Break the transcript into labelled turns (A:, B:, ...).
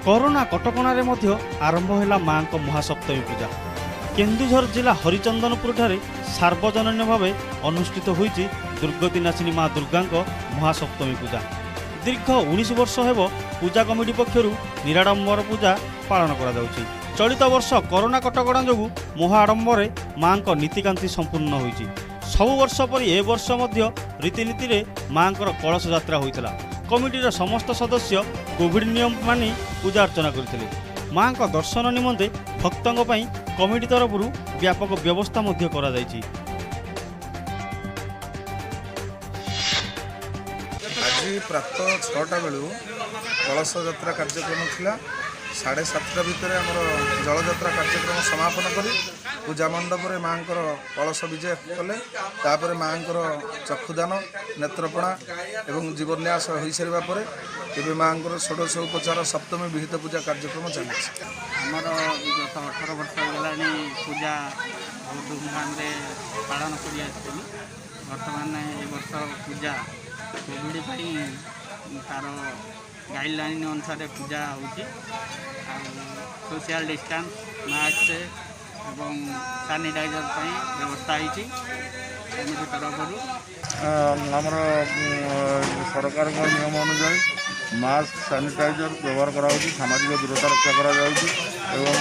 A: Corona କଟକଣାରେ ମଧ୍ୟ ଆରମ୍ଭ ହେଲା ମାଙ୍କ ମହାସପ୍ତମୀ ପୂଜା। କେନ୍ଦୁଝର ଜିଲ୍ଲା ହରିଚନ୍ଦନପୁରଠାରେ ସାର୍ବଜନୀନ ଭାବେ ଅନୁଷ୍ଠିତ ହୋଇଛି ଦୁର୍ଗତିନାଶିନୀ ମା ଦୁର୍ଗାଙ୍କ ମହାସପ୍ତମୀ ପୂଜା। ଦୀର୍ଘ 19 ବର୍ଷ ହେବ ପୂଜା କମିଟି ପକ୍ଷରୁ ନିରାଡମ୍ବର ପୂଜା ପାଳନ କରାଯାଉଛି। ଚଳିତ ବର୍ଷ କରୋନା କଟକଣା ଯୋଗୁଁ ମହାଆଡ଼ମ୍ବରେ ମାଙ୍କ ନୀତିକାନ୍ତି ସମ୍ପୂର୍ଣ୍ଣ ହୋଇଛି। ସବୁ ବର୍ଷ ପରି ଏ ବର୍ଷ ମଧ୍ୟ ରୀତିନୀତିରେ ମାଙ୍କର କଳସ ଯାତ୍ରା ହୋଇଥିଲା। କମିଟିର ସମସ୍ତ ସଦସ୍ୟ କୋଭିଡ ନିୟମ ମାନି ପୂଜା ଅର୍ଚ୍ଚନା କରିଥିଲେ। ମାଙ୍କ ଦର୍ଶନ ନିମନ୍ତେ ଭକ୍ତଙ୍କ ପାଇଁ କମିଟି ତରଫରୁ ବ୍ୟାପକ ବ୍ୟବସ୍ଥା ମଧ୍ୟ କରାଯାଇଛି।
B: ଆଜି ପ୍ରାତଃ 6ଟା ବେଳୁ କଳସ ଯାତ୍ରା କାର୍ଯ୍ୟକ୍ରମ ଥିଲା। 7:30 ଭିତରେ ଆମର ଜଳଯାତ୍ରା କାର୍ଯ୍ୟକ୍ରମ ସମାପନ କରି ପୂଜା ମଣ୍ଡପରେ ମାଆଙ୍କର କଳସ ବିଜେ କଲେ। ତାପରେ ମାଆଙ୍କର ଚକ୍ଷୁଦାନ, ନେତ୍ରପଣା ଏବଂ ଜୀବନ୍ୟାସ ହୋଇସାରିବା ପରେ ଏବେ ମାଆଙ୍କର ଷୋଡ଼ଶ ଉପଚାର ସପ୍ତମୀ ବିହିତ ପୂଜା କାର୍ଯ୍ୟକ୍ରମ ଚାଲିଛି।
C: ଆମର ବିଗତ 18 ବର୍ଷ ହେଇଗଲାଣି, ପୂଜା ବହୁତ ଧୁମଧାମରେ ପାଳନ କରି ଆସିଥିଲୁ। ବର୍ତ୍ତମାନ ଏ ବର୍ଷ ପୂଜା କୋଭିଡ଼ ପାଇଁ ତା'ର ଗାଇଡ଼ଲାଇନ୍ ଅନୁସାରେ ପୂଜା ହେଉଛି ଆଉ ସୋସିଆଲ ଡିଷ୍ଟାନ୍ସ, ମାସ୍କ ଏବଂ ସାନିଟାଇଜର ପାଇଁ ବ୍ୟବସ୍ଥା ହେଇଛି କମିଟି ତରଫରୁ।
D: ଆମର ସରକାରଙ୍କ ନିୟମ ଅନୁଯାୟୀ ମାସ୍କ, ସାନିଟାଇଜର ବ୍ୟବହାର କରାଯାଉଛି, ସାମାଜିକ ଦୂରତା ରକ୍ଷା କରାଯାଉଛି ଏବଂ